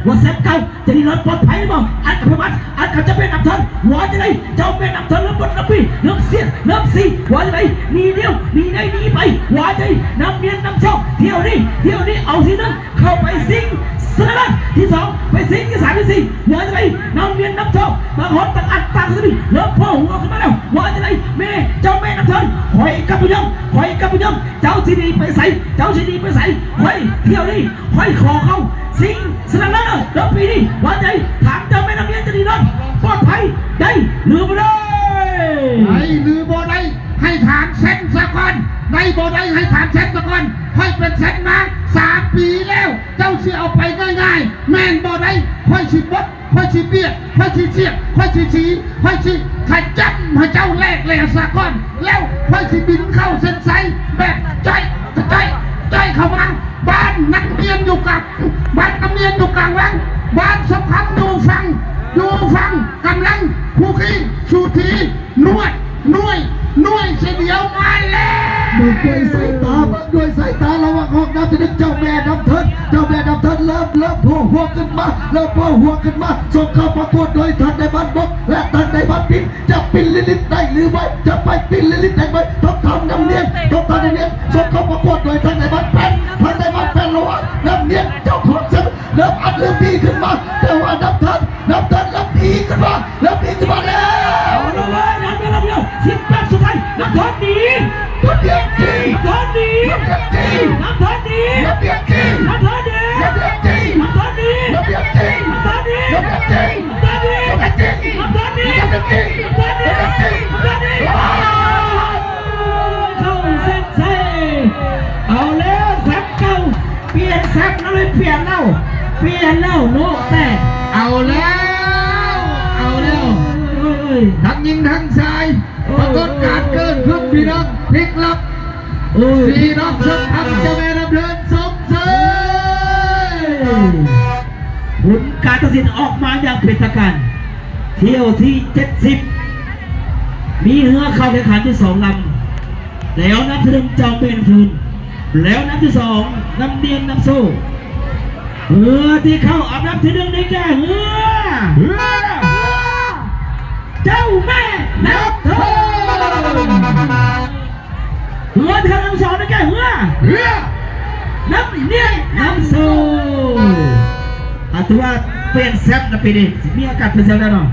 ວ່າແຊມເກົ່າຈະໜີລອດປອດໄພບໍ່? ອັນກັບໄພວັດ ອັນກັບເຈົ້າແມ່ນ້ຳທອນ ວ່າຈັ່ງໃດ? ເຈົ້າແມ່ນ້ຳທອນເລີ່ມບົດເລີ່ມປີ ເລີ່ມເສຍ ເລີ່ມສີ ວ່າຈັ່ງໃດ? ໜີດຽວ ໜີໃນ ໜີໄປ ວ່າຈັ່ງໃດ? ນ້ຳນຽນ ນ້ຳຊອກ ທ່ຽວນີ້ ທ່ຽວນີ້ເອົາທີໜຶ່ງ ເຂົ້າໄປຊິງຊະນະເລີດ ທີສອງໄປຊິງ ທີສາມ ທີສີ່ ວ່າຈັ່ງໃດ? ນ້ຳນຽນ ນ້ຳຊອກ ບາງຄົນຕັ້ງອັດຕັ້ງສະຕິ ເລີ່ມໂຜຫົວຂຶ້ນມາແລ້ວ ວ່າຈັ່ງໃດ? ແມ່ ເຈົ້າແມ່ນ້ຳທອນ ຂ້ອຍກໍບໍ່ຍອມ ຂ້ອຍກໍບໍ່ຍອມ ເຈົ້າຊິໜີໄປໃສ? ເຈົ້າຊິໜີໄປໃສ? ຂ້ອຍ ທ່ຽວນີ້ ຂ້ອຍຂໍເຂົ້າຊິງຊະນະເລີດເດີປີນີ້ ວ່າຈັ່ງໃດ? ຖາມເຈົ້າແມ່ນ້ຳນຽນຈະໜີລອດປອດໄພໄດ້ຫຼືບໍ່ໄດ້? ໄດ້ຫຼືບໍ່ໄດ້? ໃຫ້ຖາມແຊມສາກ່ອນ ໄດ້ບໍ່ໄດ້? ໃຫ້ຖາມແຊມສາກ່ອນ ຂ້ອຍເປັນແຊມມາສາມປີແລ້ວ ເຈົ້າຊິເອົາໄປງ່າຍໆ ແມ່ນບໍ່ໄດ້? ຂ້ອຍຊິບົດ ຂ້ອຍຊິບຽດ ຂ້ອຍຊິສຽດ ຂ້ອຍຊິສີ ຂ້ອຍຊິຂະຈຳໃຫ້ເຈົ້າແຫຼກແຫຼສາກ່ອນ ແລ້ວຂ້ອຍຊິບິນເຂົ້າເສັ້ນໄຊແບບຈ້ອຍ ຈ້ອຍ ຈ້ອຍເຂົ້າມາ. ບ້ານນ້ຳນຽນຢູ່ກາງ ບ້ານນ້ຳນຽນຢູ່ກາງວັງ ບ້ານສະພັນຢູ່ຝັ່ງ ຢູ່ຝັ່ງ ກຳລັງຄຸກຄີສູຖີ ໜວດ ໜ່ວຍ ໜ່ວຍສຽວມາແລ້ວ. ເບິ່ງດ້ວຍສາຍຕາ ເບິ່ງດ້ວຍສາຍຕາ ລະຫວ່າງຫ້ອງນ້ຳທີໜຶ່ງ ເຈົ້າແມ່ນ້ຳເທີນ ເຈົ້າແມ່ນ້ຳເທີນເລີ່ມ ເລີ່ມໂຜຫົວຂຶ້ນມາ ເລີ່ມໂຜຫົວຂຶ້ນມາ ສົ່ງເຂົ້າປະກວດໂດຍທາງນາຍບ້ານບົກ ແລະ ທາງນາຍບ້ານບິນ ຈະປິ່ນລິລິດໄດ້ຫຼືບໍ່? ຈະໄປປິ່ນລິລິດໄດ້ບໍ່? ຕ້ອງຖາມນ້ຳນຽນ ຕ້ອງຖາມນ້ຳນຽນ ສົ່ງເຂົ້າປະກວດໂດຍທາງນາຍບ້ານແປ້ນ ທາງນາຍບ້ານແປ້ນ ລະຫວ່າງນ້ຳນຽນເຈົ້າຂອງເຊິ່ງ ເລີ່ມອັດເລີ່ມດີຂຶ້ນມາ ແຕ່ວ່ານ້ຳເທີນ ນ້ຳເທີນເລີ່ມດີຂຶ້ນມາ ເລີ່ມດີຂຶ້ນມາແລ້ວ. ເອົາລະເວີຍ ນ້ຳເທີນ ນ້ຳເທີນ ສິບແປດສຸດທ້າຍ ນ້ຳເທີນໜີ ນ້ຳເທີນໜີ ນ້ຳເທີນໜີ ນ້ຳເທີນໜີ ນ້ຳເທີນໜີ ນ້ຳເທີນໜີ ນ້ຳເທີນໜີ ນ້ຳເທີນໜີ ນ້ຳເທີນໜີ ນ້ຳເທີນໜີ ນ້ຳເທີນໜີ ນ້ຳເທີນໜີ ນ້ຳເທີນໜີ ນ້ຳເທີນໜີ ນ້ຳເທີນໜີ ນ້ຳເທີນໜີ ນ້ຳເທີນໜີ ນ້ຳເທີນໜີ ເຂົ້າເສັ້ນໄຊ. ເອົາແລ້ວ ແຊມເກົ່າ ປ່ຽນແຊມແລ້ວ ປ່ຽນແລ້ວ ປ່ຽນແລ້ວ ໂນແຕກ. ເອົາແລ້ວ ເອົາແລ້ວ ທັງຍິງທັງຊາຍ ປາກົດການເກີດຂຶ້ນ ພີ່ນ້ອງ ພລິກລັກ ໂອ້ຍ ພີ່ນ້ອງຊົນທັງ ເຈົ້າແມ່ນ້ຳເທີນຊົມເຊີຍ. ຜົນການຕັດສິນອອກມາຢ່າງເປັນທາງການ ຖ້ຽວທີເຈັດສິບ ມີເຮືອເຂົ້າແຂ່ງຂັນຢູ່ສອງລຳ ແລ້ວນຳທີໜຶ່ງ ເຈົ້າແມ່ນເທີນ ແລ້ວນຳທີສອງ ນ້ຳນຽນ ນ້ຳໂຊ. ເຮືອທີ່ເຂົ້າອັນດັບທີໜຶ່ງໄດ້ແກ່ເຮືອ ເຮືອ ເຈົ້າແມ່ນ້ຳເທີນ. ເຮືອທີ່ເຂົ້າອັນດັບສອງໄດ້ແກ່ເຮືອ ເຮືອ ນ້ຳນຽນ ນ້ຳໂຊ. ອາ ຖືວ່າປ່ຽນແຊມນະປີນີ້ ຊິມີອາກາດປ່ຽນແຊມແນ່ນອນ.